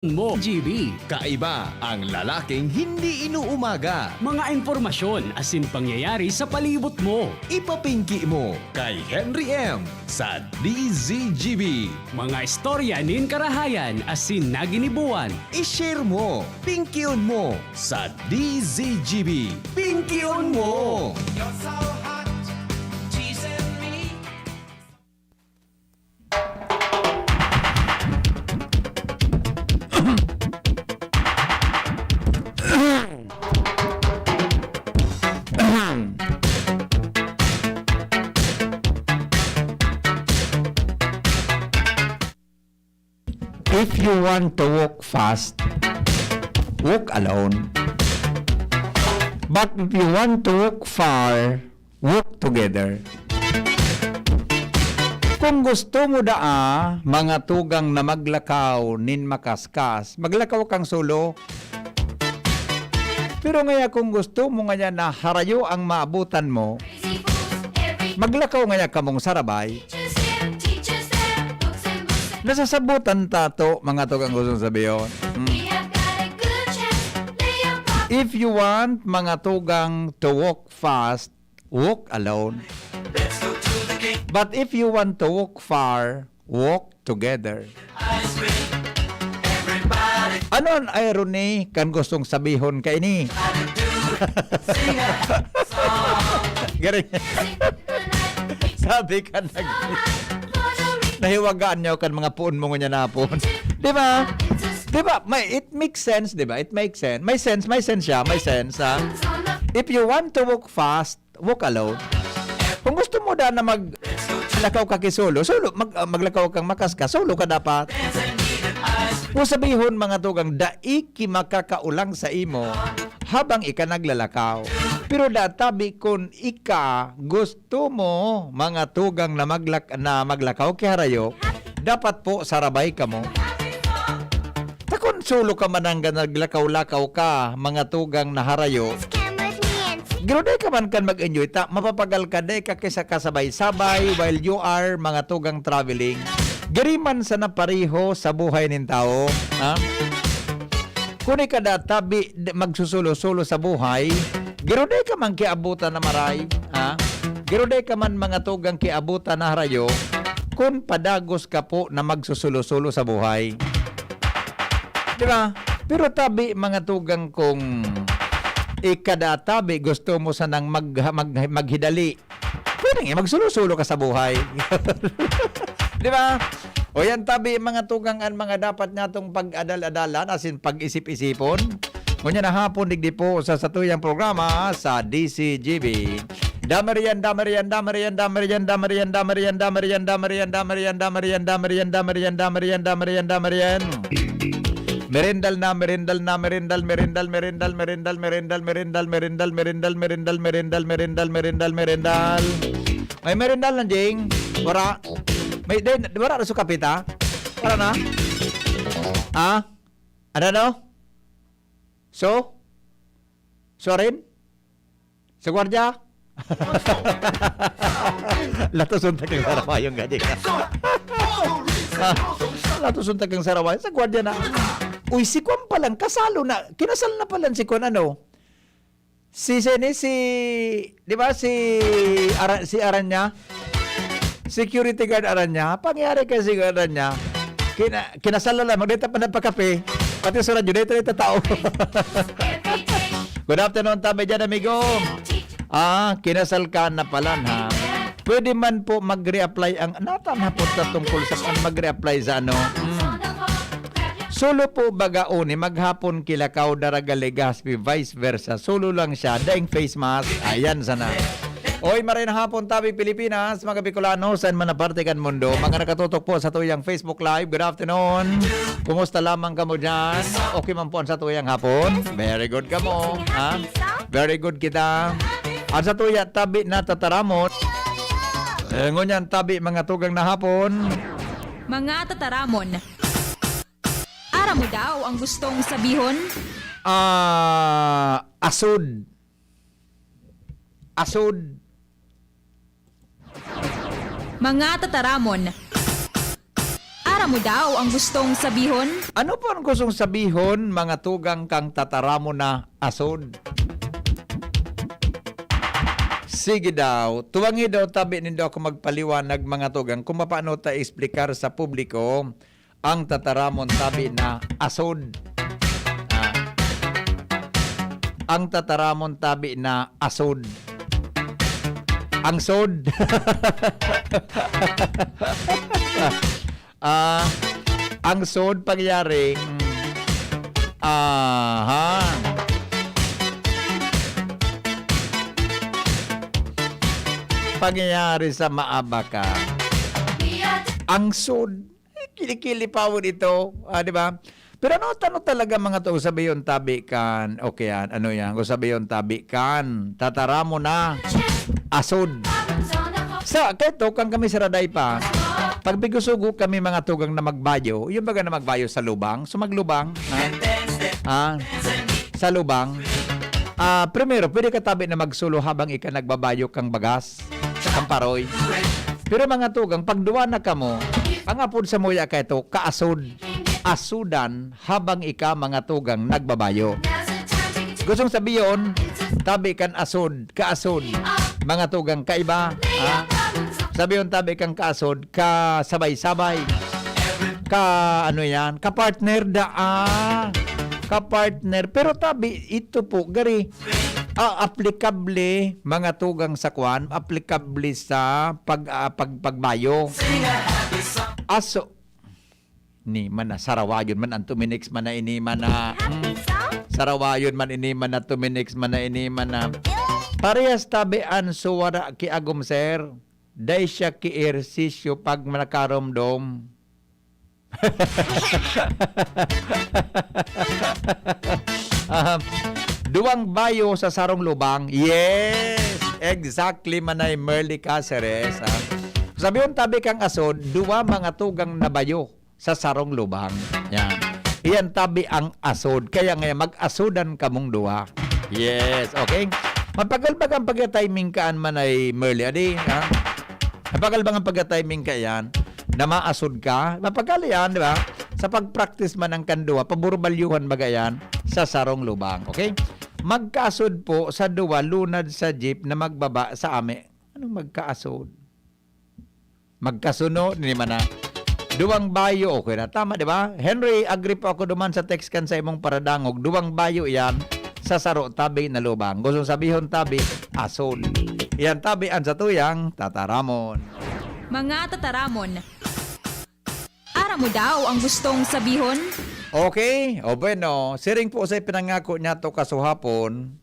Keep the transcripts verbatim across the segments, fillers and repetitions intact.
mo. G B. Kaiba ang lalaking hindi inuumaga. Mga impormasyon asin pangyayari sa palibot mo. Ipapingki mo kay Henry M sa D Z G B. Mga istorya nin karahayan asin naginibuan. I-share mo, pingkion mo sa D Z G B. Pingkion mo! You're so hot, teasing me. If you want to walk fast, walk alone. But if you want to walk far, walk together. Kung gusto mo daa, mga tugang na maglakaw nin makaskas, maglakaw kang solo. Pero ngaya kung gusto mo ngaya na harayo ang maabutan mo, maglakaw ngaya kamong sarabay. Nasasabutan ta to, mga tugang gustong sabihon. Mm. If you want, mga tugang, to walk fast, walk alone. But if you want to walk far, walk together. Ano an irony kan gustong sabihon kaini? Garing. Sabi ka nag-, nahiwagaan niyo kan mga poon mo ngunyan na poon. Di ba? Di ba? May, it makes sense, di ba? It makes sense. May sense, may sense siya, may sense, ha? If you want to walk fast, walk alone. Kung gusto mo da na mag-, lakaw ka ki solo, solo, mag-, ah, maglakaw kang makaskas, solo ka dapat. Kung sabihon, mga tugang, dai ki makakaulang sa imo habang ika naglalakaw. Pero da tabi kun ika gusto mo, mga tugang, na maglak-, na maglakaw ki harayo, dapat po sarabay kamo. Ta kun solo ka man ang naglakaw-lakaw ka, mga tugang na harayo, garo dai ka man kan mag-enjoy, ta mapapagal ka, dai ka kisa kasabay-sabay while you are, mga tugang, traveling. Giri man sana pareho sa buhay nin tawo, ha? Kun ika da tabi, d-, magsusulo-sulo sa buhay, garo dai ka man kiabutan na maray, ha? Garo dai ka man, mga tugang, kiabutan na harayo, kun padagos ka po na magsusulo-sulo sa buhay. Di ba? Pero tabi, mga tugang, kung ika da tabi, gusto mo sanang mag-, mag-, maghidali, pwede nga, magsulo-sulo ka sa buhay. Di ba? O yan, tabi, mga tugang, an mga dapat natong pag-adal-adalan, asin pag-isip-isipon. Ngunyan na hapon, digdi po sa satuyang programa sa D C G B. Damarian, damarian, damarian, damarian, damarian, damarian, damarian, damarian, damarian, damarian, damarian, damarian, damarian, damarian. Merendal na, merendal na, merendal, merendal, merendal, merendal, merendal, merendal, merendal, merendal, merendal, merendal, merendal, merendal, merendal. May merendal na, Jing? Wara. May, di, wara na sa kapita? Wara na? Ah? Ano, no? So? Sorry? Sa gwardiya? Latoson ta kang sarawayon, gadi ka. Ah, latoson ta kang sarawayon. Sa gwardiya na. Uy, si Kwan palang kasalo na. Kinasal na palan si Kwan, ano? Si, si, ni, si, di ba, si Ara-, si Aranya? Security guard Aranya. Pangyari kay si Aranya. Kina-, kinasal na lang. Magdita pa nagpakape. Pati sa radyo, dito, dito tao. Good afternoon, tabi dyan, amigo. Ah, kinasal ka na pala, ha? Pwede man po mag-reapply ang, natan na po sa tungkol sa pag mag-reapply sa ano. Hmm. Solo po baga uni, maghapon ki lakaw, daraga Legazpi, vice versa. Solo lang siya, daing face mask. Ayan sana. Oy, maray na hapon, tabi Pilipinas, mga Bicolano, saan man na parte kan mundo. Mga nakatutok po sa tuyang Facebook Live, good afternoon. Kumusta lamang kamo dyan? Okay man po ang sa tuyang hapon? Very good kamo, ha? Very good kita. At sa tuya, tabi na tataramon. Eh, ngunyan, tabi, mga tugang na hapon. Mga tataramon. Aram mo daw ang gustong sabihon? Ah, asod. Asod. Mga tataramon. Tamo daw ang gustong sabihon? Ano po ang gustong sabihon, mga tugang, kan tataramon na asod? Sige daw, tuwangi daw tabi nindo ako magpaliwanag, mga tugang, kung paano ta explicar sa publiko ang tataramon tabi na asod. Ah. Ang tataramon tabi na asod. Ang sod. Ah, ang sod pangyayari, mm, aha. Pangyayari sa maabaka. Ang sod, eh, kilikili pa ako dito, ah, di ba? Pero ano, ano talaga, mga to, sabihon tabi kan, okay yan, ano yan, kung sabihon tabi kan, tataramon na asod. Sa, keto, kan kami sa Raday pa, pagbigusugo kami, mga tugang, na magbayo, yung baga na magbayo sa lubang, so maglubang, ha? Ah, sa lubang. Ah, primero, pwede ka tabi na magsolo habang ika nagbabayo kang bagas, kang paroy. Pero, mga tugang, pag duwa na kamo, ang apod sa muya kaito, kaasod. Asodan habang ika, mga tugang, nagbabayo. Gustong sabiyon, tabi kan asod, kaasod, mga tugang, kaiba, ha? Sabihon tabi kan kaasod, kasabay-sabay, ka, ano yan, kapartner da, ah, kapartner. Pero tabi, ito po, gari, ah, aplikable, mga tugang, sa kwan, aplikable sa pag, ah, pag, pagbayo. Aso, ni man na, sarawayon man ang tuminix man na ini man na, mm, sarawayon man ini man na tuminix man na ini man na. Parehas tabi an suwara ki agom, sir. Dai siya ki ehersisyo pag nakaromdom. Ah, duwang bayo sa sarong lubang. Yes! Exactly, Manay Merly Caceres, ah. Sabihon tabi kang asod, duwa mga tugang na bayo sa sarong lubang. Yan. Iyan tabi ang asod. Kaya ngayon, mag-asodan kamong duwa. Yes, okay? Mapagal baga ang pagka-timing kaan, Manay Merly, adi, ha? Mapagal baga ang pagka-timing ka yan, na maasod ka? Mapagal yan, di ba? Sa pag-practice man ang kanduwa, paburbalyuhan baga yan sa sarong lubang, okay? Magkaasod po sa duwa lunad sa jeep na magbaba sa ame. Anong magkaasod? Magkasuno, ni man na. Duwang bayo, okay na. Tama, di ba? Henry, agree po ako duman sa text kan sa imong paradangog. Duwang bayo iyan sa saro tabi na lubang. Gustong sabihon tabi, asol. Iyan tabi an satuyang tataramon. Mga tataramon. Aram mo daw ang gustong sabihon? Okay, o bueno, siring po sa pinangako niya to kasuhapon,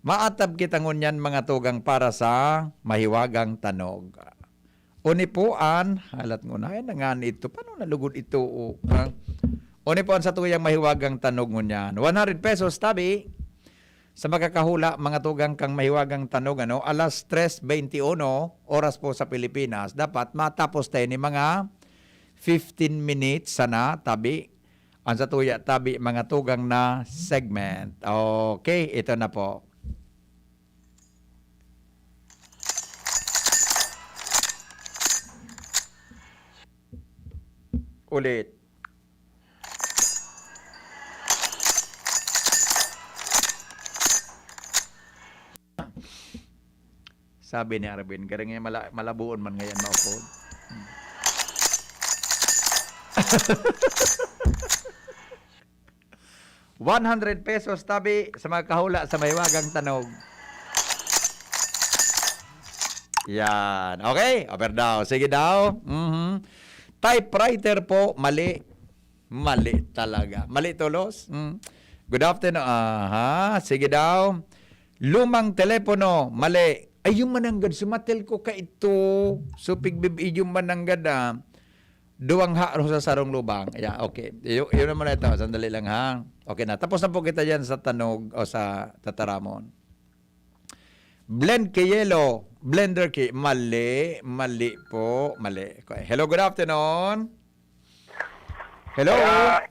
maatab kita ngunyan, mga tugang, para sa mahiwagang tanog. Unipuan, halat ngunyan na nga ito. Paano nalugod ito? O, ah? Unipuan sa tuyang mahiwagang tanog ngunyan. One hundred pesos, tabi. Sa makakahula, mga tugang, kang mahiwagang tanog, ano, alas tres veintiuno, oras po sa Pilipinas, dapat matapos tayo ni mga fifteen minutes sana, tabi. Ang sa tuya, tabi, mga tugang na segment. Okay, ito na po. Ulit. Sabi ni Arvin, "Garing niya mala-, malabuon man ngayon, maupod." Hmm. One hundred pesos tabi sa mga kahula sa mahiwagang tanog. Yan. Okay? Over daw. Sige daw. Mhm. Typewriter po, mali. Mali talaga. Mali tulos. Mm. Good afternoon. Aha. Sige daw. Lumang telepono, mali. Ay, yung mananggad, sumatel ko ka ito. Supig bib-, yung mananggad, ah. Duwang haro sa sarong lubang. Yeah, okay. Y-, yun naman na ito. Sandali lang, ha. Okay na. Tapos na po kita dyan sa tanog o sa tataramon. Blend ke yelo. Blender ke, mali, mali po, mali. Okay. Hello, good afternoon. Hello. Ah,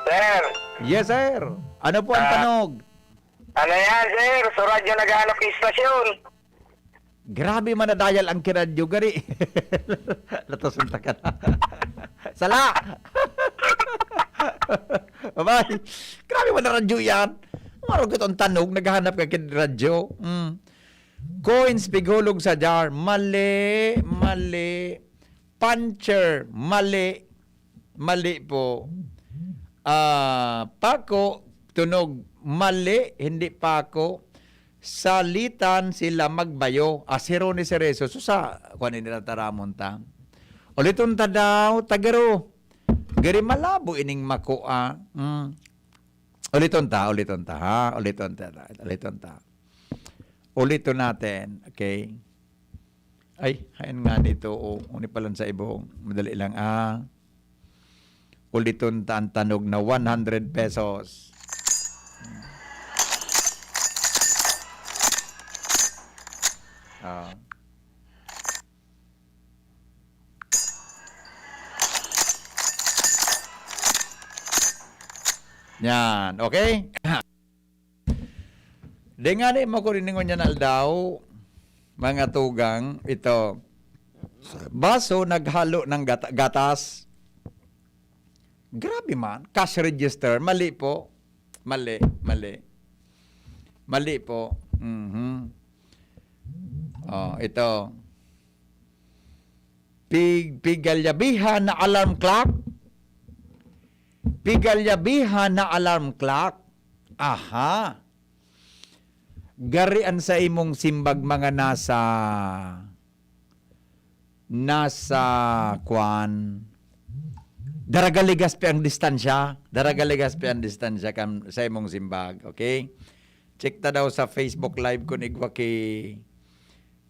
sir. Yes, sir. Ano po ang Ah, tanog? Ano yan, sir? Sa radyo naghahanap ng istasyon. Grabe man na-dial ang kiradyo, gari. Latoson ta ka na. Sala! Abay, grabe man na radyo yan. Marugit ang tanog, naghahanap ka kid radyo. Mm. Coins, pigulog sa jar. Mali, mali. Puncher, mali. Mali po. Ah, pako, tunog, mali, hindi pako. Salitan sila magbayo. Ah, si Ronnie Cerezo. So, sa, kwan, ini na taramon ta. Uliton ta daw, tagaro. Gari malabo ining makua. Mm. Uliton ta, uliton ta, ha? Uliton ta, uliton ta. Uliton natin, okay? Ay, hayan nga nito, oh. Uni pa lang sa ibong. Madali lang, ah. Uliton ta ang tanog na one hundred pesos. Ah. Yan, okay? Di nga ni mo ko rin ngunyan aldaw, mga tugang, ito. Baso naghalo ng gata- gatas. Grabe man, cash register. Mali po. Mali, mali. Mali po. Mhm. Oh, ito. Pig pigalyabihan na alarm clock. Pigalyabihan na alarm clock. Aha. Gari an sa imong simbag mga nasa, nasa, kwan, Daragaligas pa ang distansya. Daragaligas pa ang distansya kan sa imong simbag. Okay? Check ta daw sa Facebook Live kun igwa ki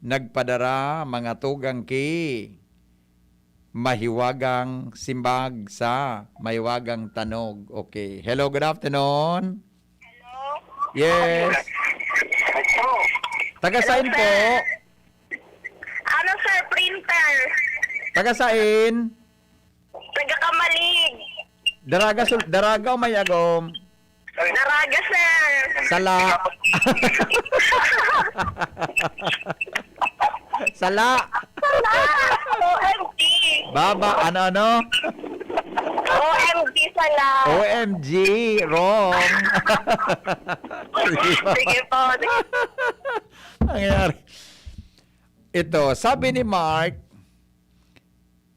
nagpadara, mga tugang ki mahiwagang simbag sa mahiwagang tanog. Okay. Hello, good afternoon. Hello? Yes. Taga Hello, sain po? sir. Ano, sir? Printer. Taga sain? Taga Kamalig. Daraga, sul- Daraga o Mayagom? Daraga, sir. Sala. Sala. Sala. O M G. Baba, ano, ano? O M G, sala. O M G, wrong. Sige po. Nangyayari. Ito, sabi ni Mark,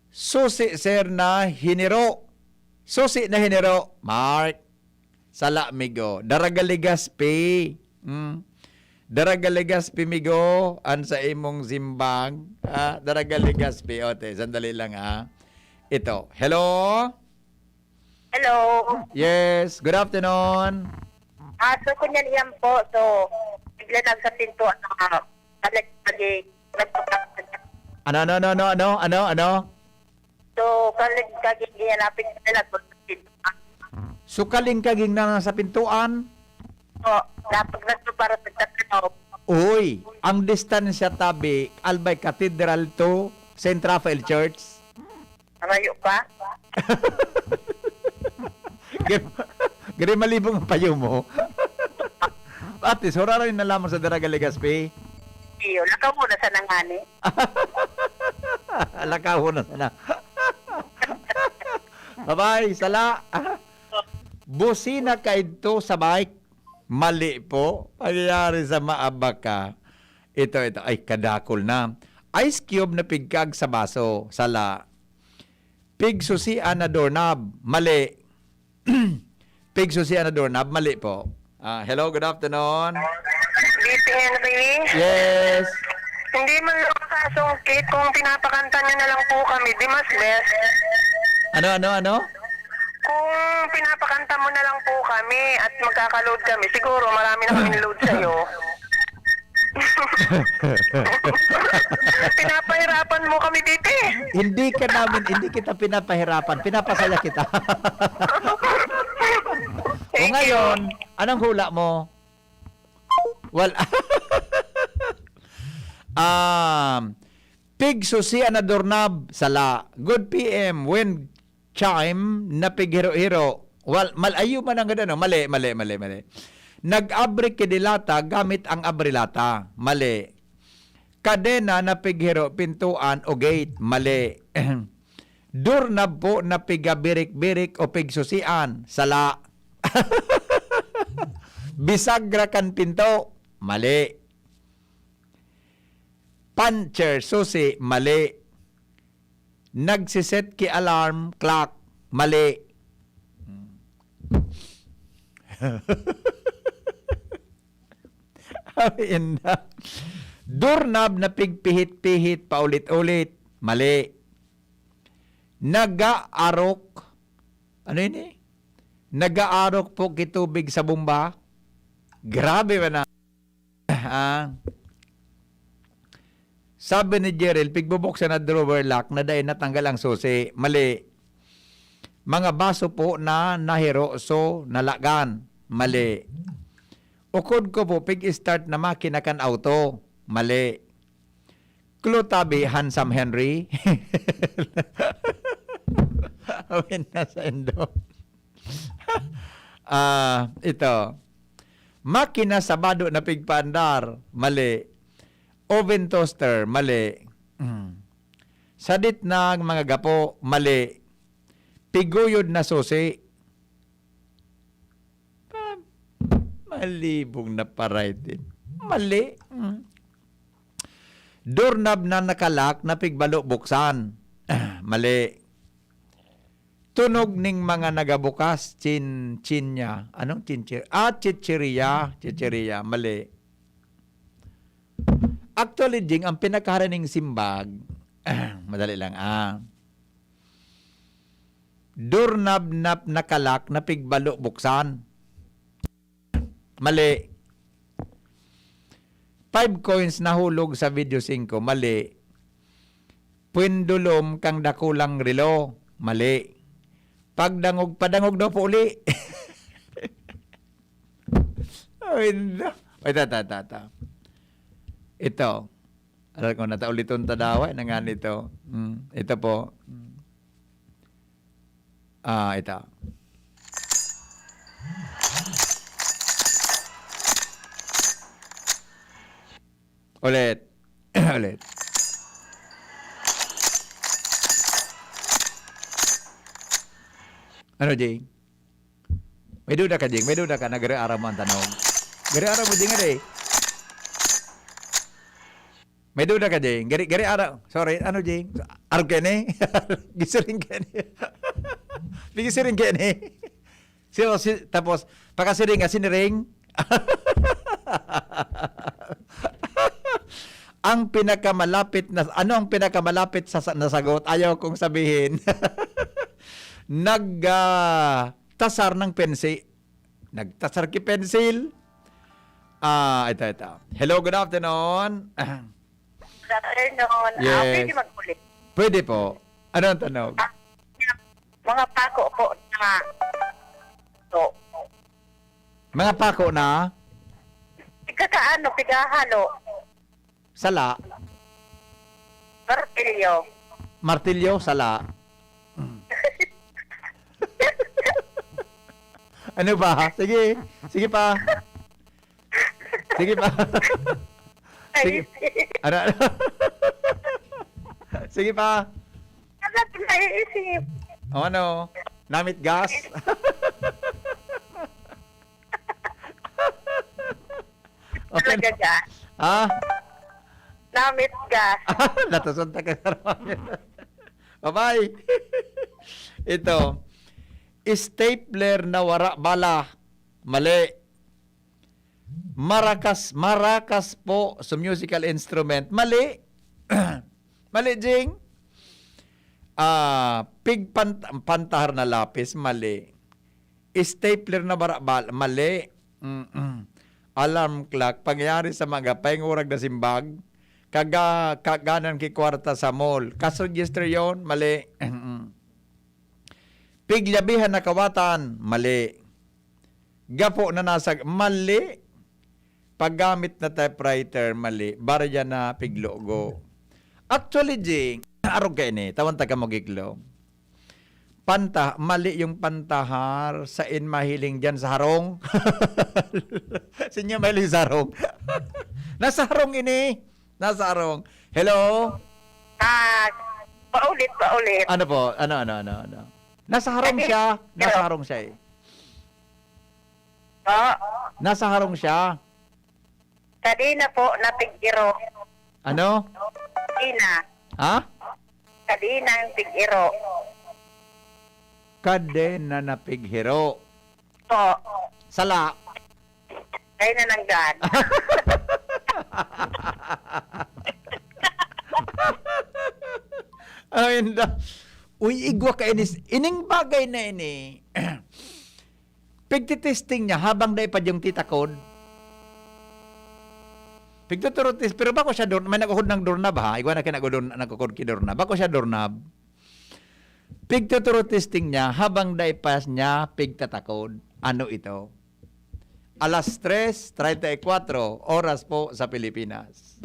"Susi, sir, na hiniro." Susi na hiniro, Mark. Sala, migo. Daragaligas pi. Hmm. Daragaligas pi, migo, an sa imong simbag. Ah, daragaligas pi. Ote, sandali lang, ah. Ito. Hello? Hello? Yes, good afternoon. Ah, so, kunyan iyan po. So, bigla lang sa pinto, ah, balik lagi. Ano, ano, ano, ano, ano, ano, ano? So, kalig kaging iyan, lapit na lang. So, kaling kaging na sa pintuan? Po, lapag na to para sa tatlo. Uy, ang distansya tabi, Albay Cathedral to Saint Raphael Church. Malayo pa? Gari, gari malibong ang payo mo. At least, huraran na lamang sa Daraga Legazpi. Iyo, lakaw mo na sa nangani. Lakaw na sana. Bye-bye, sala. Busina kaidto sa bike. Mali po. Pangyayari sa maabaka. Ito, ito. Ay, kadakol na. Ice cube na pigkag sa baso. Sala. Pigsusian na doorknob. Mali. Pigsusian na doorknob. Mali po. Ah, hello, good afternoon. B P N B? Yes. Hindi man lang kasungkit kung pinapakanta nyo na lang po kami. Di mas best? Ano, ano, ano? Kung pinapakanta mo na lang po kami at magkaka-load kami, siguro marami na kaming load sa'yo. Pinapahirapan mo kami, Titi. Hindi ka namin, hindi kita pinapahirapan. Pinapasaya kita. O Thank you. Ngayon, anong hula mo? Well, um, pigsusian na doorknob, sala. Good P M, wind chime na pighiro-hiro. Wal-, mal-, ayo man ang ganda, no? Mali, mali, mali, mali. Nag-abre ki de lata gamit ang abre lata. Mali. Kadena na pighiro, pintuan o gate. Mali. Doorknob po na pigabirik-birik o pigsusian. Sala. Bisagra kan pinto. Mali. Puncher, susi. Mali. Nagsiset ki alarm clock. Mali. Amin na. Doorknob na pigpihit-pihit paulit-ulit. Mali. Nagaarok. Ano ini? Nagaarok po ki tubig sa bomba. Grabe ba na? Ah. Sabi ni Jeril, pigbubuksan na drawer lock na dai natanggal ang susi. Mali. Mga baso po na nahiro, so nalagan. Mali. Ukod ko po, pig-start na makina kan auto. Mali. Clue tabi, handsome Henry. Awin na sa indo. Ah, ito. Makina sa bado na pigpaandar. Mali. Oven toaster. Mali. Mm. Sadit na ang mga gapo. Mali. Piguyod na susi. Pa-, malibog na pa-writing. Mali. Mm. Doorknob na nakalak na pigbalo buksan. Mali. Tunog ning mga nagabukas, chin-, chinya. Anong chinchir-, ah, chichiriya. Chichiriya. Mali. Actually, Jing, ang pinakahari ning simbag, madali lang, ah. Doorknob na nakalak na pigbalo buksan. Mali. Five coins nahulog sa video singko. Mali. Pwendulum kang dakulang relo. Mali. Pagdangog, padangog daw po uli. Ay, na. Ay, ta, ta, ta, ta. Ito. Alam ko, natauliton ta daw, eh, na nga nito. Mm, ito po. Mm. Ah, ito. Ulit. Ulit. Ano, Jing? May duda ka, Jing? May duda ka na gari aram mo ang tanog? Gari aram mo, Jing, ano eh? May duda ka, Jing? Gari, gari aram. Sorry, ano, Jing? Arog ka ni? Gisiring ka ni? Gisiring ka ni? Si, si, tapos, pakasiring ka, siniring? Ang pinakamalapit na, ano ang pinakamalapit sa, sa, na sagot? Ayaw kong sabihin. Nag, ah, tasar ng pensi-, nagtasar ki pensil. Ah, ito, ito. Hello, good afternoon. Good afternoon. Ah, Yes. Pwede mag-ulit? Pwede po. Ano ang tanong? Ah, mga pako po na, so, Mga pako na? Pigkakaano, pigahalo. Sala. Martilyo. Martilyo, sala. Ano ba? Sige. Sige pa. Sige pa. Sige. Ay, Ano, ano? Sige pa. Ano po naiisip? O ano? Namit gas? Okay. Talaga gas? Ha? Namit gas. Natusan ta ka sa Bye-bye. Ito. Stapler na wara bala. Mali. Marakas, marakas po sa musical instrument. Mali. Mali, Jing. Ah, pigpant-, pantahar na lapis. Mali. Stapler na barabal. Mali. Mm-mm. Alarm clock. Pangyayari sa mga pahingurag na simbag. Kaga-, kaganan ki kwarta sa mall. Kasuggester yon? Mali. Mm-mm. Pigyabihan na kawatan. Mali. Gapo na nasag-, mali. Paggamit na typewriter, mali. Barya na piglugo. Actually, Jing, arog ka ini. Tawan ta ka magiklo. Panta-, mali yung pantahar. Sain mahiling dyan sa harong? Sinyo mahiling sa harong? Nasa harong ini. Nasa harong. Hello? Ah, paulit, paulit. Ano po? Ano, ano, ano, ano? Nasa harong Kasi, siya. Nasa pero harong siya eh. Po? Nasa harong siya. Kadena po na tig-iro. Ano? Kadena. Ha? Kadena ang tig-iro. Kadena na pighiro. Po. Sala. Kaya na nang daan. Ay, nda. Uy, igwa ka inis. Ining bagay na ini. Pigtitesting niya habang dai pa diyang titakod. Pigtuturo test, pero bako siya dor-, may nag-ukod ng doorknob, ha? Igwa na kayo nag-udor-, nag-ukod ki doorknob. Bako siya doorknob. Pigtuturo testing niya habang dai pa niya pigtatakod. Ano ito? Alas tres treinta y cuatro oras po sa Pilipinas.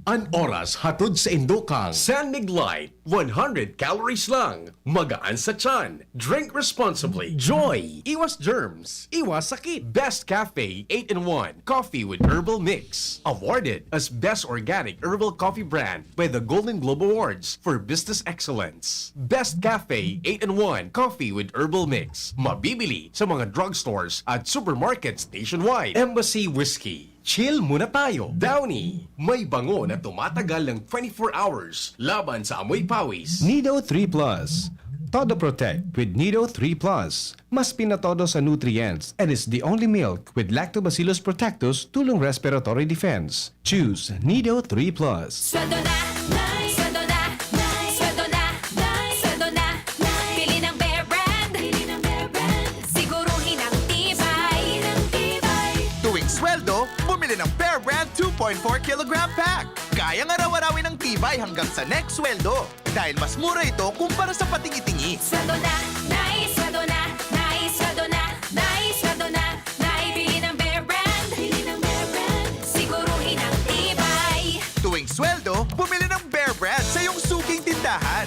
An oras hatod sa indokang San Mig Light, one hundred calories lang. Magaan sa tiyan. Drink responsibly. Joy. Iwas germs. Iwas sakit. Best Cafe eight-in-one. Coffee with herbal mix. Awarded as Best Organic Herbal Coffee Brand by the Golden Globe Awards for Business Excellence. Best Cafe eight-in-one Coffee with Herbal Mix. Mabibili sa mga drugstores at supermarkets nationwide. Embassy Whiskey. Chill muna tayo. Downy. May bango na tumatagal ng twenty-four hours laban sa amoy pawis. Nido three Plus. Todo Protect with Nido three Plus. Mas pinatodo sa nutrients and is the only milk with Lactobacillus protectus tulong respiratory defense. Choose Nido three Plus. Sweldo na, Nay! Sweldo na, Nay! Sweldo na, Nay! Sweldo na, Nay! Pili ng Bear Brand! Pili ng Bear Brand! Siguruhin ang tibay! Ang tibay! Tuwing sweldo, bumili ng Bear Brand two point four kilogram pack. Kayang araw-arawin ang tibay hanggang sa next sweldo. Dahil mas mura ito kumpara sa patingi-tingi. Sweldo na, Nay! Sweldo na, Nay! Sweldo na, Nay! Sweldo na, Nay! Bili ng Bear Brand! Bili ng Bear Brand! Siguruhin ang tibay! Tuwing sweldo, bumili ng Bear Brand sa iyong suking tindahan.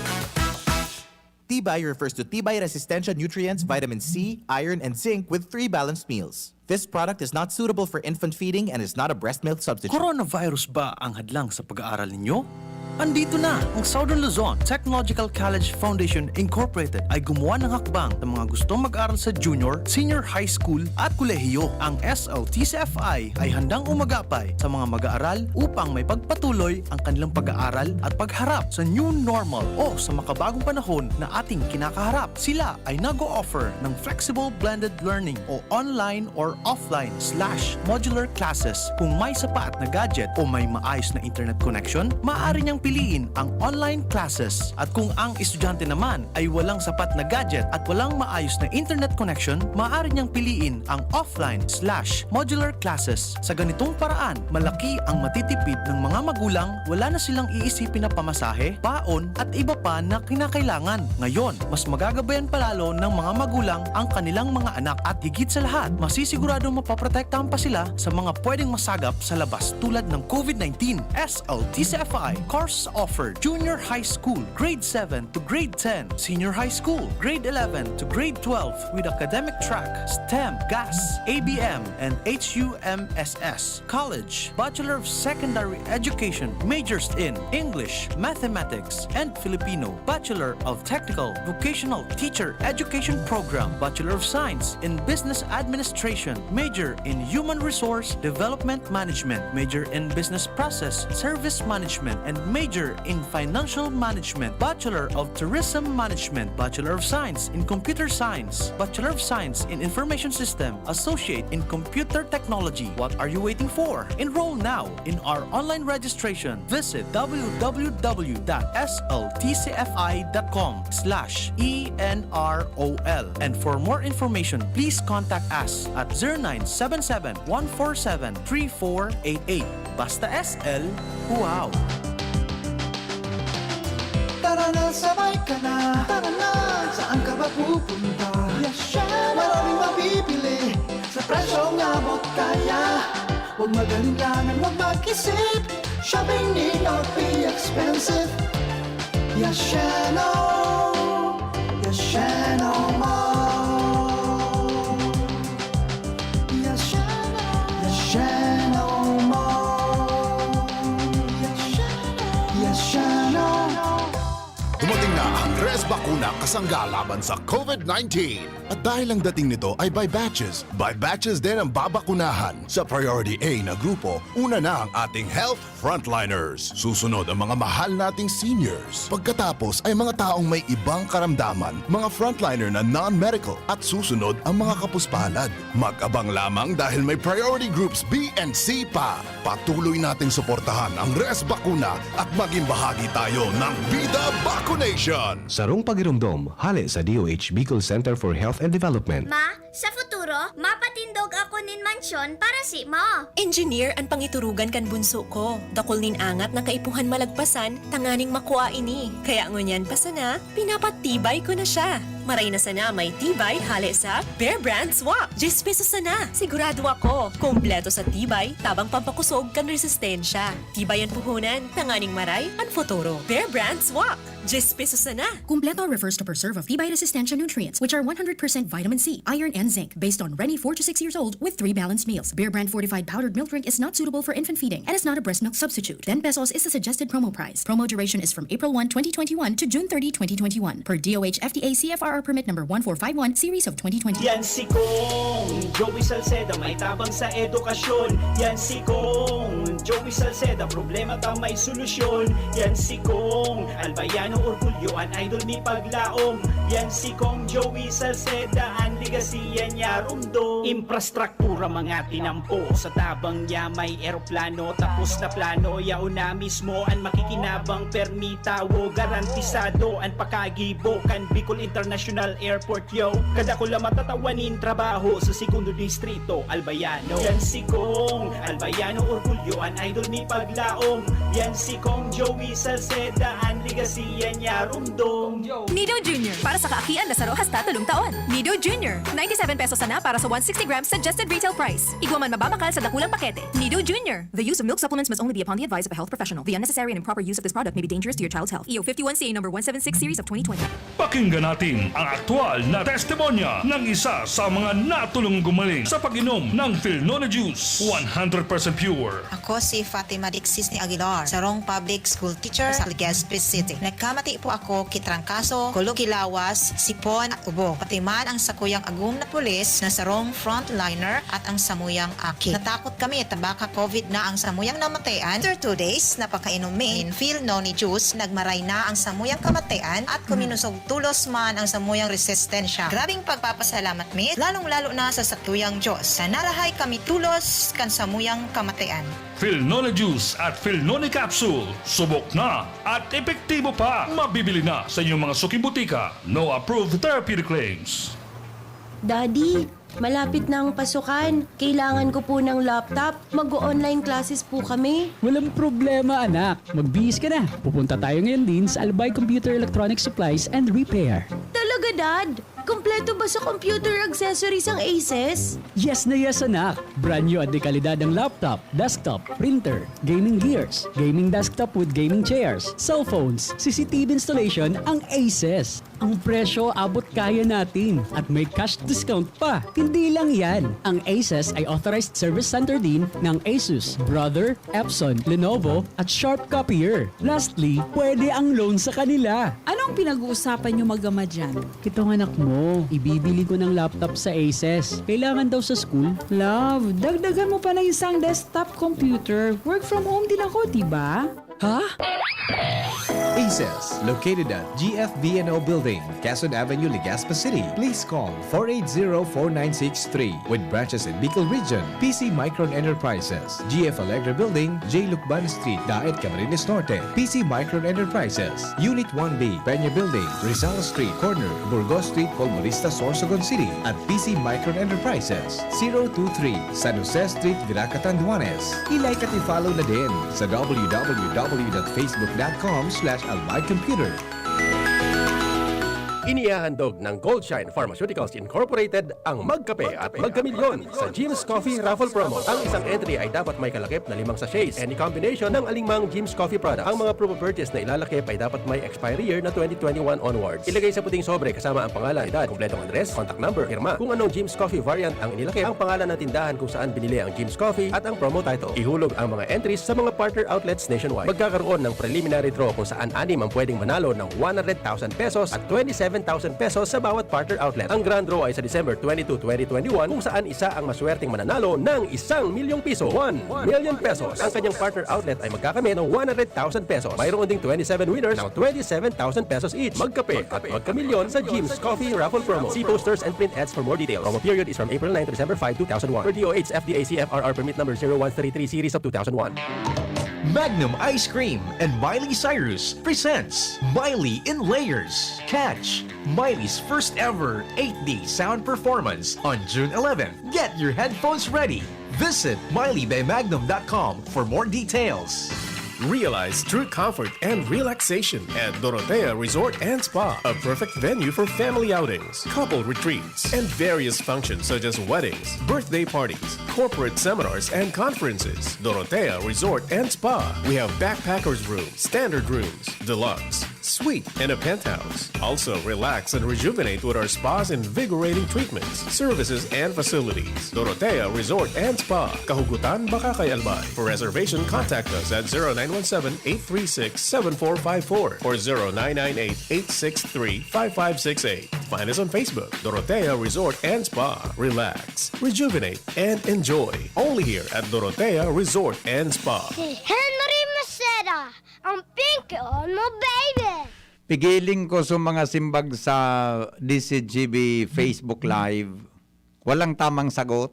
Tibay refers to tibay resistensya nutrients, vitamin C, iron, and zinc with three balanced meals. This product is not suitable for infant feeding and is not a breast milk substitute. Coronavirus ba ang hadlang sa pag-aaral ninyo? Andito na! Ang Southern Luzon Technological College Foundation Incorporated ay gumawa ng hakbang sa mga gustong mag-aral sa junior, senior high school at kolehiyo. Ang S L T C F I ay handang umagapay sa mga mag-aaral upang maipagpatuloy ang kanilang pag-aaral at pagharap sa new normal o sa makabagong panahon na ating kinakaharap. Sila ay nag-o-offer ng flexible blended learning o online or offline slash modular classes. Kung may sapat na gadget o may maayos na internet connection, maaari niyang piliin ang online classes. At kung ang estudyante naman ay walang sapat na gadget at walang maayos na internet connection, maaari niyang piliin ang offline slash modular classes. Sa ganitong paraan, malaki ang matitipid ng mga magulang, wala na silang iisipin na pamasahe, baon, at iba pa na kinakailangan. Ngayon, mas magagabayan pa lalo ng mga magulang ang kanilang mga anak at higit sa lahat, masisiguradong mapoprotektahan pa sila sa mga pwedeng masagap sa labas tulad ng COVID nineteen. S L T C F I course offered: Junior High School, Grade seven to Grade ten, Senior High School, Grade eleven to Grade twelve with academic track, STEM, GAS, A B M, and H U M S S. College, Bachelor of Secondary Education, majors in English, Mathematics, and Filipino, Bachelor of Technical Vocational Teacher Education Program, Bachelor of Science in Business Administration, major in Human Resource Development Management, major in Business Process Service Management, and major in Financial Management, Bachelor of Tourism Management, Bachelor of Science in Computer Science, Bachelor of Science in Information System, Associate in Computer Technology. What are you waiting for? Enroll now in our online registration. Visit w w w dot s l t c f i dot com slash e n r o l. And for more information, please contact us at zero nine seven seven, one four seven, three four eight eight. Basta S L, wow! Tara na, sabay ka na. Tara na. Saan ka ba pupunta? Yashano. Maraming mabibili sa presyong abot kaya. Huwag mag-alinlangan, huwag mag-isip. Shopping need not be expensive. Yashano. Yashano Mall. Yashano. Yashano Mall. Yashano. bakuna kasangga laban sa COVID nineteen. At dahil ang dating nito ay by batches, by batches din ang babakunahan. Sa Priority A na grupo, una na ang ating health frontliners. Susunod ang mga mahal nating seniors. Pagkatapos ay mga taong may ibang karamdaman, mga frontliner na non-medical, at susunod ang mga kapuspalad. Mag-abang lamang dahil may priority groups B and C pa. Patuloy nating suportahan ang Res Bakuna at maging bahagi tayo ng Vida Vaccination! Sarong pagiromdom, hale sa D O H Bicol Center for Health and Development. Ma, sa futuro, mapatindog ako nin mansyon para si mo. Engineer an pangiturugan kan bunso ko. Dakul nin angat na kaipuhan malagpasan tanganing makua ini. Kaya ngunyan pa sana, pinapatibay ko na siya. Maray na sana may tibay hale sa Bear Brand Swak. Diyes pesos sana. Sigurado ako, kompleto sa tibay, tabang pampakusog kan resistensya. Tibay an puhunan, tanganing maray an futuro. Bear Brand Swak. Diyes pesos sana. Kumpleto refers to preserve of tibay resistensya nutrients, which are one hundred percent vitamin C, iron, and zinc, based on Reni four to six years old with three balanced meals. Bear Brand fortified powdered milk drink is not suitable for infant feeding and is not a breast milk substitute. Ten pesos is the suggested promo price. Promo duration is from April one, twenty twenty-one to June thirty, twenty twenty-one, per D O H F D A C F R R permit number one four five one, series of twenty twenty. Yan si Kong Joey Salceda, may tabang sa edukasyon. Yan si Kong Joey Salceda, problema ta may solusyon. Yan si Kong Albayano Orgulyo, an idol mi paglaom. Yan si Kong Joey Salceda, an legacy yan niya rumdom. Infrastruktura mga tinampo, sa tabang niya may eroplano. Tapos na plano, yaon na mismo an makikinabang, permi tawo, garantisado an pakagibo kan Bicol International Airport, yo. Kadakula matatawan nin trabaho sa Segundo Distrito, Albayano. Yan si Kong Albayano Orgulyo, an idol mi paglaom. Yan si Kong Joey Salceda, an legacy yan niya rumdom. Nido Junior, para sa kaakian na saro hasta tolong taon. Nido Junior, ninety-seven pesos sana para sa one sixty grams suggested retail price. Igwa man mababakal sa dakulang pakete. Nido Junior. The use of milk supplements must only be upon the advice of a health professional. The unnecessary and improper use of this product may be dangerous to your child's health. E O fifty-one C A number one seven six series of twenty twenty. Pakinggan natin ang aktual na testimonya ng isa sa mga natulong gumaling sa pag-inom ng Filnone Juice, one hundred percent pure. Ako si Fatima Dixis ni Aguilar, sarong public school teacher sa Legazpi City. Nagkamati po ako ki trangkaso, kulog ki lawas, sipon at ubo. Pati man ang sakuyang agom na pulis na sarong frontliner at ang samuyang aki. Natakot kami ta baka COVID na ang samuyang namatayan. After two days na pagkainom mi nin Filnone juice, nagmaray na ang samuyang kamatayan at kuminusog tolos man ang samuyang resistensya. Grabing pagpapasalamat mi, lalong-lalo na sa satuyang Diyos, na narahay kami tolos kan samuyang kamatayan. Filnone Juice at Filnone Capsule, subok na at epektibo pa. Mabibili na sa inyong mga suking butika. No approved therapeutic claims. Daddy, malapit na ang pasukan. Kailangan ko po ng laptop. Mag-o-online classes po kami. Walang problema, anak. Magbihis ka na. Pupunta tayo ngayon din sa Albay Computer Electronic Supplies and Repair. Talaga, Dad? Kompleto ba sa computer accessories ang Aces? Yes na yes, anak! Brand new at dekalidad ang laptop, desktop, printer, gaming gears, gaming desktop with gaming chairs, cellphones, C C T V installation ang Aces. Ang presyo abot kaya natin at may cash discount pa. Hindi lang yan, ang Aces ay authorized service center din ng Asus, Brother, Epson, Lenovo, at Sharp Copier. Lastly, pwede ang loan sa kanila. Anong pinag-uusapan niyo mag-ama dyan? Itong anak mo, ibibili ko ng laptop sa Aces. Kailangan daw sa school. Love, dagdagan mo pa ng isang desktop computer. Work from home din ako, di ba? Ha? Aces, located at G F B N O Building, Quezon Avenue, Legazpi City. Please call four eight zero, four nine six three. With branches in Bicol Region, P C Micron Enterprises, G F Alegre Building, J Lucban Street, Daet, Camarines Norte, P C Micron Enterprises, Unit one B, Peña Building, Rizal Street, corner, Burgos Street, Colmonista, Sorsogon City, at P C Micron Enterprises, zero two three, San Jose Street, Virac, Catanduanes. I-like at i-follow na din sa W W W dot facebook dot com slash albay computer. Inihahandog ng Goldshine Pharmaceuticals Incorporated ang Magkape at Magkamilyon sa Jim's Coffee Raffle Promo. Ang isang entry ay dapat may kalakip na limang sachets. Any combination ng alingmang Jim's Coffee product. Ang mga proof of purchase na ilalakip ay dapat may expiry year na twenty twenty-one onwards. Ilagay sa puting sobre kasama ang pangalan, edad, kompletong address, contact number, pirma. Kung anong Jim's Coffee variant ang inilakip, ang pangalan ng tindahan kung saan binili ang Jim's Coffee at ang promo title. Ihulog ang mga entries sa mga partner outlets nationwide. Magkakaroon ng preliminary draw kung saan anim ang pwedeng manalo ng one hundred thousand pesos at twenty-seven thousand pesos sa bawat partner outlet. Ang grand draw ay sa December twenty-two, twenty twenty-one, kung saan isa ang maswerteng mananalo ng isang milyong piso, one million pesos. Ang kanyang partner outlet ay magkakamit ng one hundred thousand pesos. Mayroon ding twenty-seven winners ng twenty-seven thousand pesos each. Magkape at magkamilyon sa Jim's Coffee Raffle Promo. See posters and print ads for more details. Promo period is from April nine to December five, two thousand one. Per D O H F D A C F R R permit number zero one three three series of two thousand one. Magnum Ice Cream and Miley Cyrus presents Miley in Layers. Catch Miley's first ever eight D sound performance on June eleventh. Get your headphones ready. Visit miley by magnum dot com for more details. Realize true comfort and relaxation at Dorotea Resort and Spa, a perfect venue for family outings, couple retreats, and various functions such as weddings, birthday parties, corporate seminars, and conferences. Dorotea Resort and Spa. We have backpackers room, standard rooms, deluxe, suite, and a penthouse. Also, relax and rejuvenate with our spa's invigorating treatments, services, and facilities. Dorotea Resort and Spa, Kahugutan, Bacacay, Albay. For reservation, contact us at zero nine one seven, eight three six, seven four five four or zero nine nine eight, eight six three, five five six eight. Find us on Facebook, Dorotea Resort and Spa. Relax, rejuvenate, and enjoy. Only here at Dorotea Resort and Spa. Si Henry Maceda, ang pinky on mo, baby! Pigiling ko sa mga simbag sa D C G B Facebook Live. Walang tamang sagot.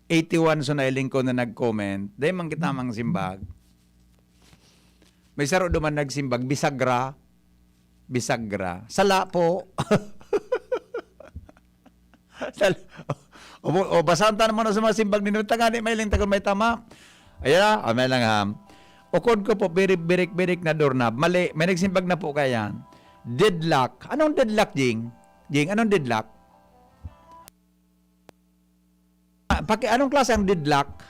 Eighty-one so nailing ko na nag-comment. Dahil man kita mang simbag. May saro duman nagsimbag, bisagra. Bisagra. Sala po. Sal-, o, o, basahan ta naman sa mga simbag ni Nuta, ngani may lintag may tama. Ayan na, ah, may lang, ha. Ukod ko po, birik, birik, birik na doorknob. Mali, may nagsimbag na po kaya yan. Deadlock. Anong deadlock, Jing? Jing, anong deadlock? Ah, paki-, anong klase ang deadlock?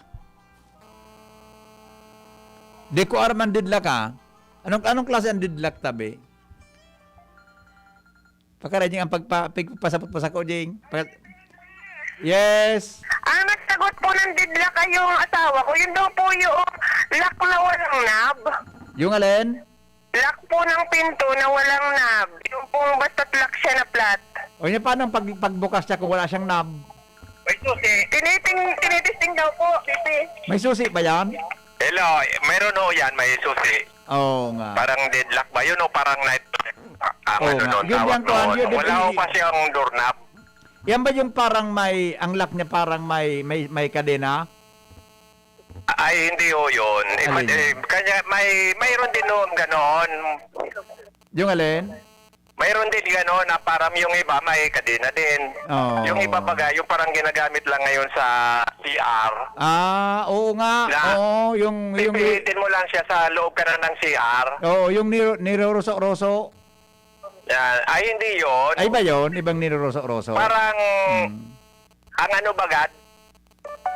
Di ko aram ang deadlock, ah. Anong, anong klase ang deadlock, tabi? Pakara, Jing, ang pagpa-, pagpasabot pa sa ko, Jing. Pag-, yes. Ang nagsagot po ng deadlock ay yung asawa ko. Yun daw po yung lock na walang knob. Yung alin? Lock po ng pinto na walang knob. Yung pong basta't lock siya na flat. O yun, paano ang pag-, pagbukas niya kung wala siyang knob? May susi. Tiniting-, tinitesting daw po, Pipi. May susi ba yan? Hello, mayroon ho yan, may susi. Oo nga. Parang deadlock ba yun o parang night? Ang Oo ano nga. Nun, yun tawag yan, kuwan, nun. Yun, yun, Wala ho yun. Pa siyang doorknob. Yan ba yung parang may, ang lock niya parang may, may, may kadena? Ay, hindi ho yun. Iba, Alin? Eh, kanya, may, mayroon din ho ganon. Yung alin? Mayroon din gano'n na parang yung iba may kadena din. Oo. Yung iba baga, yung parang ginagamit lang ngayon sa C R. Ah, oo nga. Na Oo, yung, yung Pipilitin mo lang siya sa loob ka na ng C R. Oo, yung niro-, niroroso-roso. Yan. Ay, hindi yun. Ay ba yun? Ibang niroroso-roso? Parang Hmm. Ang ano baga,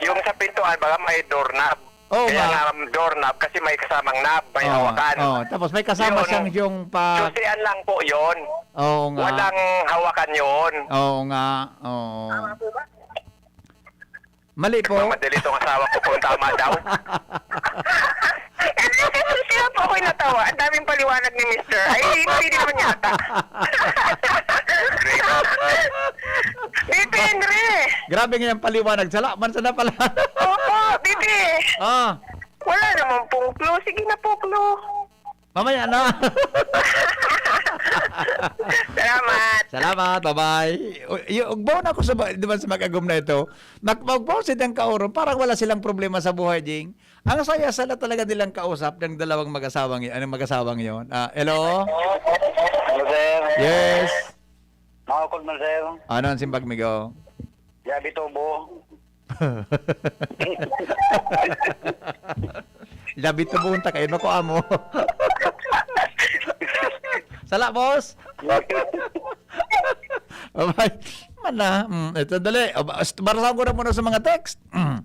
yung sa pintuan baga may doorknob. Oo Kaya nga. nga doorknob kasi may kasamang knob, may Oo, hawakan. oo. Tapos may kasama Yun, siyang yung pa- susian lang po yun. Oo nga. Walang hawakan yun. Oo nga. Oo. Mali po. Nagmamadali itong asawa ko kung tama daw. Hindi, kasi siya po ako'y natawa. Ang daming paliwanag ni Mister. Ay, hindi naman yata. Tito Henry! Grabe nga yung paliwanag. Sala man sana pala. Opo, bibi. Ah. Wala naman pong clue. Sige na po, clue. Mamaya na. Salamat. Salamat. Bye-bye. O, y-, ugbaw na ako sa ba-, di ba, sa mag-agom na ito. Mag-, ugbaw sa dang kaoron. Parang wala silang problema sa buhay, Jing. Ang saya-saya talaga nilang kausap ng dalawang mag-asawang y-, anong mag-asawang yon? Ah, hello? Hello, sir. Yes. Makakol man, sir. Ano ang simbag, migo? Yabi tubo. Labi tubo, unta kayo, nakuha mo. Sala, boss. Abay, mana, mm, ito dali. Aba, ast-, barasahan ko na muna sa mga text. Mm.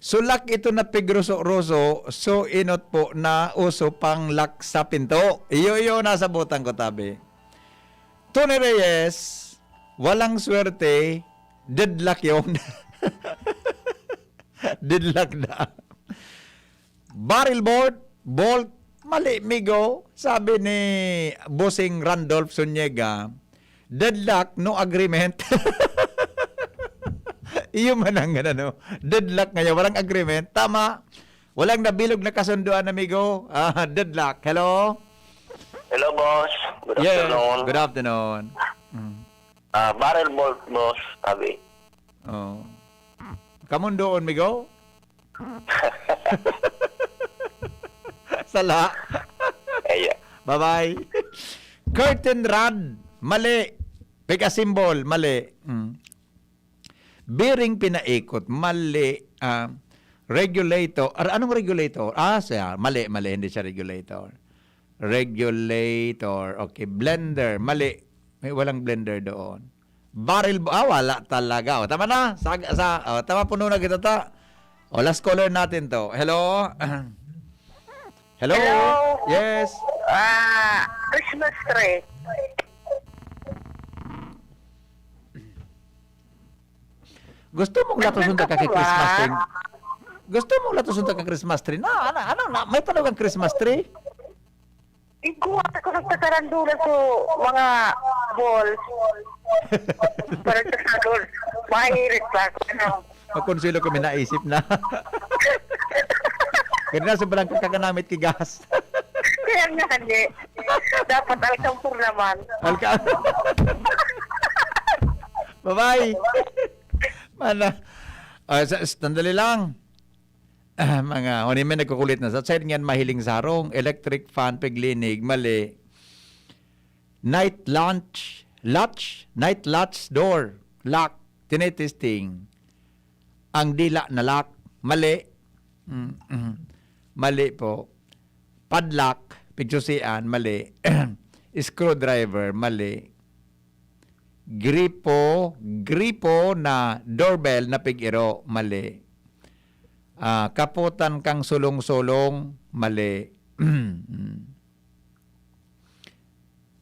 Sulak ito na pigroso-roso, so inot po na uso pang lock sa pinto. Iyo, iyo, nasabutan ko, tabi. Tony Reyes, walang swerte, deadlock yun. Deadlock na. Barrel bolt, bolt, mali, migo. Sabi ni Bossing Randolph Zuniga, "Deadlock, no agreement." Iyo man ang ano, deadlock ngayon, walang agreement. Tama, walang nabilog na kasunduan, amigo. Ah, deadlock. Hello? Hello, boss. Good Yes, afternoon. Good afternoon. Mm. Ah, barrel bolt, boss, sabi. Oh. Kamundoon, migo? Sala. Ayan. Bye-bye. Curtain rod, mali. Pika symbol, mali. Mm. Bearing pinaikot, mali. Ah, regulator. Ar-, anong regulator? Ah, siya. Mali, mali. Hindi siya regulator. Regulator. Okay. Blender. Mali. May walang blender doon. Barrel bo-, ah, wala talaga. O, tama na. Sa, sa, o, tama, puno na kita ta. O, last caller natin to. Hello? Hello? Hello? Yes. Ah, Christmas tree. Gusto mong latuson ta ka kay Christmas tree? Gusto mong latuson ta ka Christmas tree? Na, ano, ano, na, may tanong ang Christmas tree? Igwa ako nagtatarandulan sa mga balls. Parang tarandulan. Mahirit pa ako. Ano? Magkonselo kami, naisip na. Ganun na, sobrang kakaganamit ki gas. Kaya nga, hindi. Dapat alkampur naman. Alka-, Bye-bye. Mana. Ah, sa, sandali lang. Ah, mga, ano may nagkukulit na. Sa side niyan, mahiling sarong, electric fan, piglinig, mali. Night lunch, latch, night latch door, lock, tinetesting. Ang dila na lock, mali. Mm, mm. Mali po. Padlock, pigsusian, mali. Screwdriver, mali. Gripo, gripo na doorbell na pig-iro, mali. Ah, kaputan kang sulong-sulong, mali. Mm.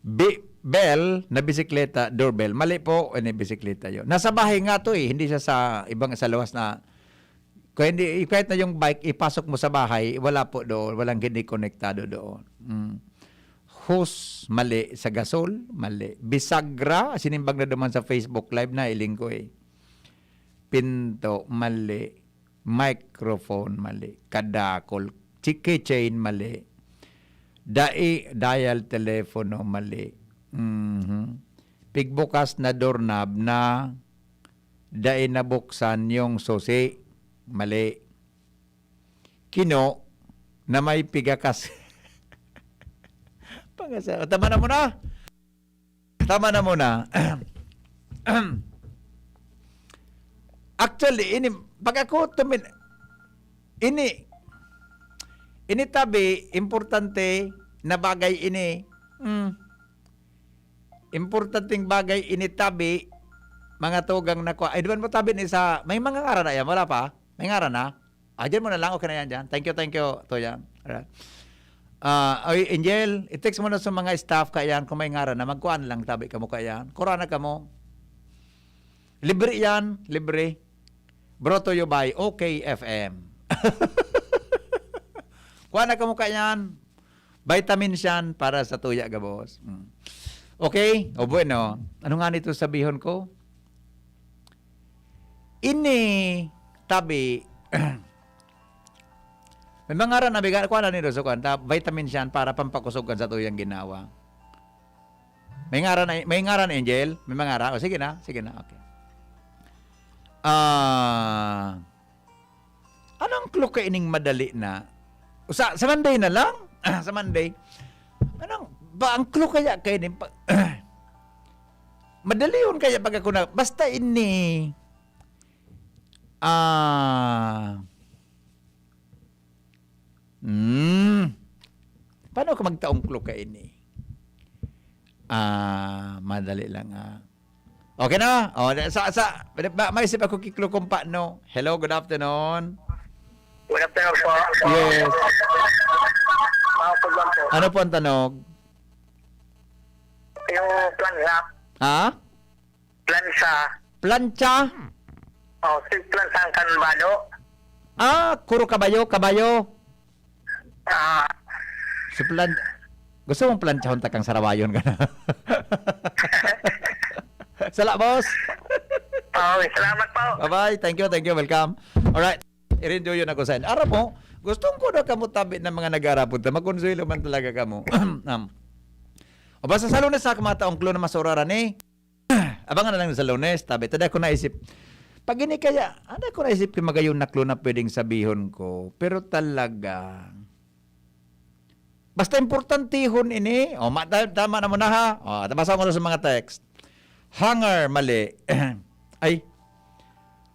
Bi-, bell na bisikleta, doorbell. Mali po, ini bisikleta yon. Nasa bahay nga to eh, hindi siya sa ibang, sa luwas na, kaya hindi, kahit na yung bike, ipasok mo sa bahay, wala po doon, walang hindi konektado doon. Mm. Hose, mali. Sa gasol, mali. Bisagra, sinimbag na duman sa Facebook Live, nailing ko eh. Pinto, mali. Microphone, mali. Kadakol. Chi-, keychain, mali. Dai, dial telepono, mali. Mhm. Pigbukas na doorknob na dai nabuksan yung susi. Mali. Kino na may pigakas. Pangasa-, tama na muna. Tama na muna. Actually, ini, pag ako tumin-, ini, ini tabi, importante na bagay ini. Hmm. Importanteng bagay ini tabi, mga tugang na kwa. Ay, di ba mo tabi ni sa, may mga ngaran na yan? Wala pa? May ngaran na? Ah, dyan mo na lang. Okay na yan dyan. Thank you, thank you, Toya. Alright. Ah, ay, Angel, i-text mo na sa mga staff ka yan kung may ngaran na magkuan lang tabi kamo ka yan. Kurana kamo. Libre yan, libre. Brought to you by O K F M. Kuha na kamo ka yan. Vitamins yan para sa tuya gabos. Mm. Okay? O bueno. Ano nga nito sabihon ko? Ini tabi, may mga ngaran na biga, kuha na nito sa kuwan, ta-, vitamins yan para pampakusog kan sa tuyang ginawa. May ngaran na, may ngaran, Angel? May mga ngaran? O, sige na, sige na, okay. Ah, anong clue ka ining madali na? O, sa, sa Monday na lang? Sa Monday. Anong, ba, ang clue kaya kayo din? Pa-, madali yun kaya pag ako na, basta ini, ah, hmm, paano ka magtaong clue ka ini? Ah, madali lang, ah. Okay na? O, sa, sa, ma-, maisip ako ki Klo Kumpa, no? Hello, good afternoon. Good afternoon po. Yes. Mga po lang po. Ano po ang tanog? Yung plansa. Ha? Plansa. Plancha? Oh, si plansa ang kanbado. Ah, kuro kabayo, kabayo. Ah, Si plan... Gusto mong planchahon takang sarawayon ka na? Sala, boss. oh, salamat po. Bye-bye. Thank you, thank you. Welcome. Alright. Irinduyo na ko sa inyo. Aram mo, gustong ko na kamo tabi ng mga nag-aarapod ta. Makonsuelo man talaga kamo. um, o basta sa Lunes sa kamataong Klo na masuraran eh. Abangan na lang sa Lunes, tabi. Tada ko naisip. Pag ini kaya, ano ko naisip kay magayon na Klo na pwedeng sabihon ko. Pero talaga, basta importantehon ini. O, ma-, ta-, tama na muna ha. O, tabasa ko na sa mga text. Hanger, mali. Ay.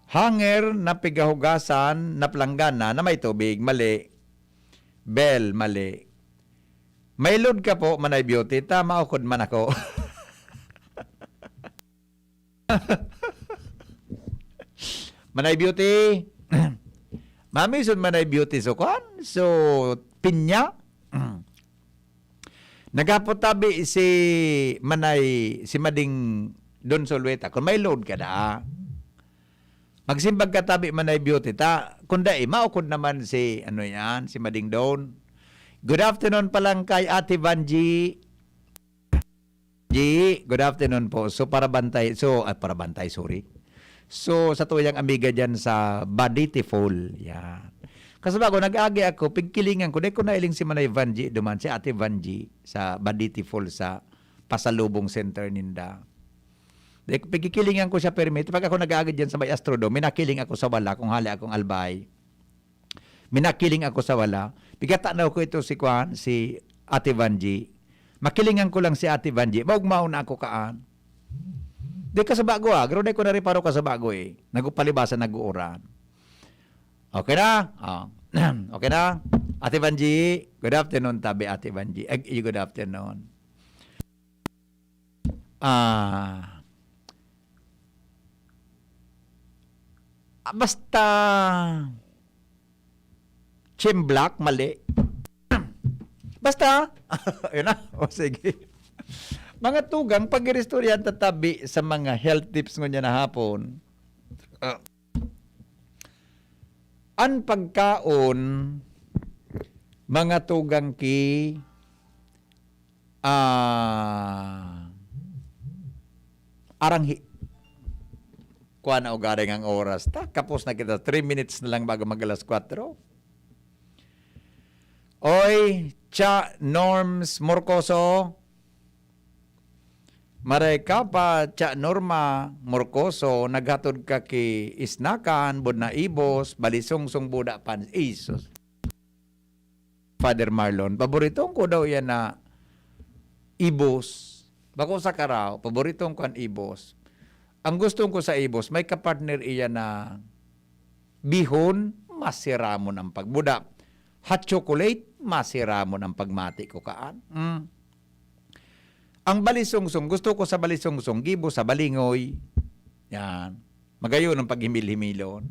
Hanger na pigahugasan na planggana na may tubig, mali. Bell, mali. May load ka po, Manay Beauty. Tama o kod man ako. Manay Beauty. Mami, sun Manay Beauty. So, kwan? So, pinya? Nagapot tabi si Manay, si Mading Don Solweta. Kung may load ka da, magsimbag ka tabi Manay Beauty. Ta, kung dai, maukod naman si, ano yan, si Mading Don. Good afternoon pa lang kay Ate Vanji. Ji, good afternoon po. So, para bantay, so, ah, para bantay, sorry. So, sa tuyang amiga dyan sa Baditi Fall, yan. Kasi bago, nag-agi ako, pigkilingan ko, dai ko nailing si Manay Vanji duman, si Ate Vanji sa Baditi Fall sa pasalubong center ninda. Dai ko, pigkikilingan ko siya permit. Pag ako nag-agi dyan sa may Astrodome, minakiling ako sa wala kung hali akong albay. Minakiling ako sa wala. Pigatanaw ko ito si kwan, si Ate Vanji. Makilingan ko lang si Ate Vanji. Maugmaon na ako kaan. Di ka sa bago ah. Pero di ko nariparo ka sa bago eh. Nagupalibasan, nag-uuran. Okay na? Oh. Okay na? Ate Vanji, good afternoon, tabi Ate Vanji. Ay, good afternoon. Ah, ah, basta Chimblak, mali. Basta, yun na. O, sige. Mga tugang, pag-iristoryahan tatabi sa mga health tips ngunyan na hapon. Ah, an pagkaon, mga tugang ki, ah, arang hi-, kuha na ugaring ang oras. Ta, kapos na kita. Three minutes na lang bago mag alas kwatro. Oy, Cha Norms Morcoso. Maray ka pa, Cha Norma Morcoso, naghatod ka ki Isnakan, Budna Ibos, Balisungsong, Buda Pan. Isos. Father Marlon, paboritong ko daw yan na ibos. Bako sa karaw, paboritong ko an ibos. Ang gustong ko sa ibos, may kapartner iya na bihon, masiramon ang pagbuda. Hot chocolate, masiramon ang pagmati ko kaan. Mm. Ang balisungsong, gusto ko sa balisungsong, gibo sa balingoy. Yan. Magayon ang paghimil-himilon.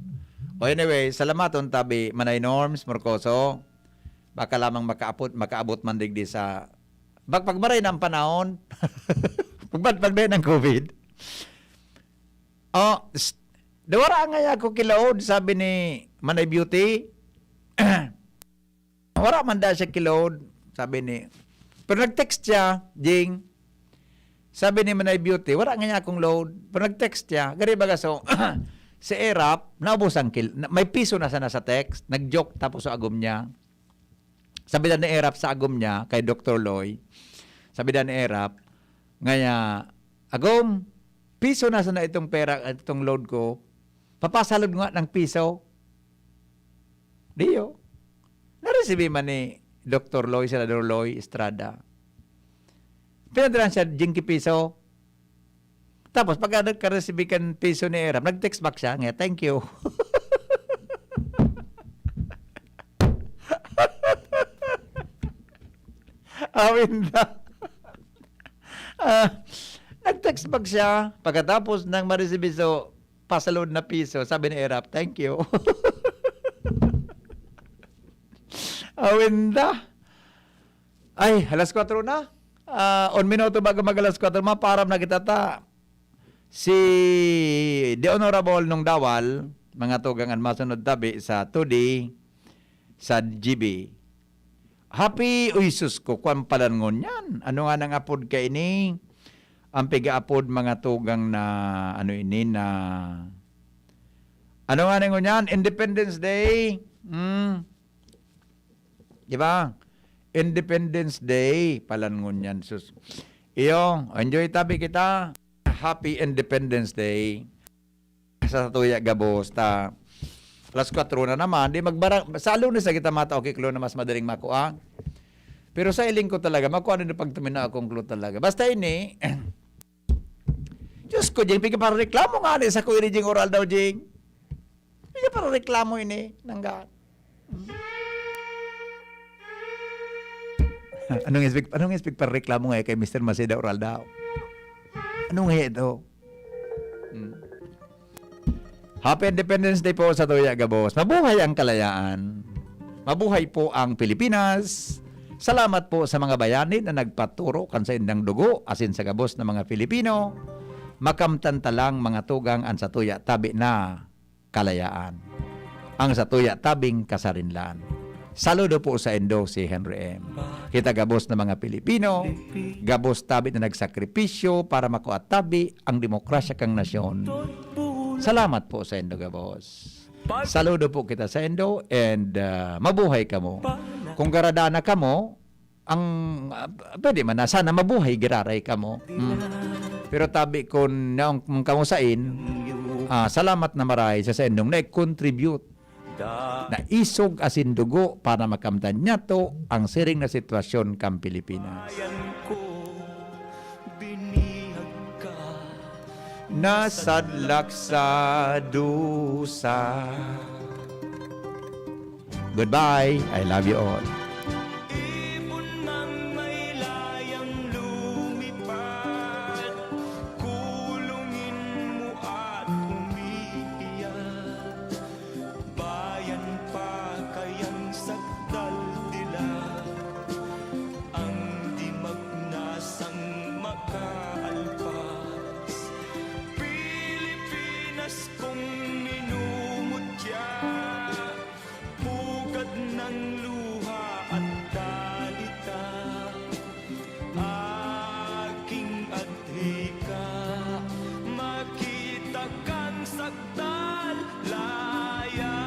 O anyway, salamaton tabi, Manay Norms Morcoso. Baka lamang makaapot, makaabot man digdi sa, bak-, pagmaray na ang panahon. Pagbadbag na yun ang covid. Oh, s-, nawara nga ako kilaod, sabi ni Manay Beauty. Wala man da siya kiload, sabi ni, pero nag-text siya, Jing. Sabi ni Manay Beauty, wala nga niya akong load. Pero nag-text siya. Gari baga, so, si Erap, naubos ang kil-, na, may piso na sana sa text. Nag-joke tapos sa agom niya. Sabi na ni Erap sa agom niya, kay Doktor Loy, sabi na ni Erap, ngaya, "Agom, piso na sana itong pera, itong load ko. Papasalod nga ng piso." Diyo. Naresibi man ni Doktor Loy, Senador Loy Estrada. Pinadala siya, Jinky piso. Tapos, pag nagka-receive kan piso ni Erap, nag-text back siya, nga, "Thank you." Awin na. Ah, nag-text back siya pagkatapos ng ma-receive so, pasalod na piso. Sabi ni Erap, "Thank you." Awinda. Ay, alas kwatro na. Ah, un minuto bago mag alas kwatro, maparam na kita ta. Si The Honorable Nung Dawal, mga tugang, an masunod tabi sa Today sa G B. Happy, uy, sus ko, kwan palan ngunyan. Ano nga nang apod kaini? Ang piga-apod, mga tugang, na ano ini na, ano nga nang ngunyan? Independence Day. Hmm. Di ba? Independence Day palan ngunyan, sus. Iyo, enjoy tabi kita. Happy Independence Day. Sa tuya gabos ta. Alas kwatro na naman, di magbara-, sa Lunes na kita mata, okay, clue na mas madaling makuha. Pero sa iling ko talaga, makuha na pag tumina akong clue talaga. Basta ini, Diyos ko, Jing, piga para reklamo nga ni sa kuya ni Jing Oral daw, Jing. Piga para reklamo ini, nangga. Anong expect, anong expect para reklamo nga kay Mister Maseda Oral daw? Ano nga ito? Hmm. Happy Independence Day po sa tuya gabos. Mabuhay ang kalayaan. Mabuhay po ang Pilipinas. Salamat po sa mga bayani na nagpaturo kan saindang dugo asin sa gabos na mga Pilipino. Makamtan ta lang, mga tugang, an satuya tabi na kalayaan. Ang satuya tabing kasarinlan. Saludo po sa indo si Henry M. Kita gabos na mga Pilipino, gabos tabi na nagsakripisyo para makua tabi ang demokrasya kang nasyon. Salamat po sa indo gabos. Saludo po kita sa indo and, ah, mabuhay kamo. Kung garadana kamo, ang, ah, pwede man na sana mabuhay giraray kamo. Mm. Pero tabi kun naong kamo sain, ah, salamat na maray sa saindong nag-contribute na isog asin dugo para makamtan niyato ang siring na sitwasyon kan Pilipinas. Bayan ko, binihag ka. Nasadlak sa dusa. Goodbye. I love you all. Ibon mang may layang lumipad, kulungin mo at umiiyak. Bayan pa kayang sagdal dilag, ang di magnasang makaalpas. Pilipinas kong minumutya, pugad ng luha at dalita. Aking adhika, makita kang sagdal laya.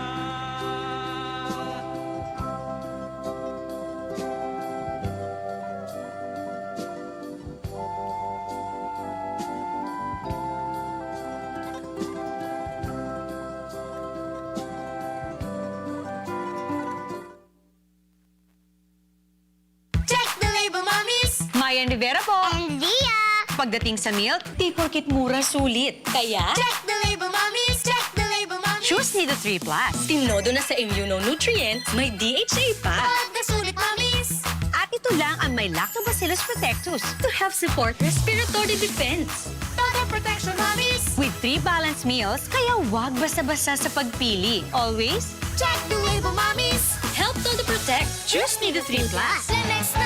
Check the label, mommies! Mayan Rivera po. And Lia! Pagdating sa milk, di porket mura, sulit. Kaya, check the label, mommies! Check the label, mommies! Choose Nido three plus. Tinodo na sa immunonutrient, may D H A pa. Pagkasulit, mommies! At ito lang ang may Lactobacillus protectus to help support respiratory defense. Total protection, mommies! With three balanced meals, kaya wag basta-basta sa pagpili. Always, check the label, mommies! Help Todo Protect. Choose Nido three plus. Lanex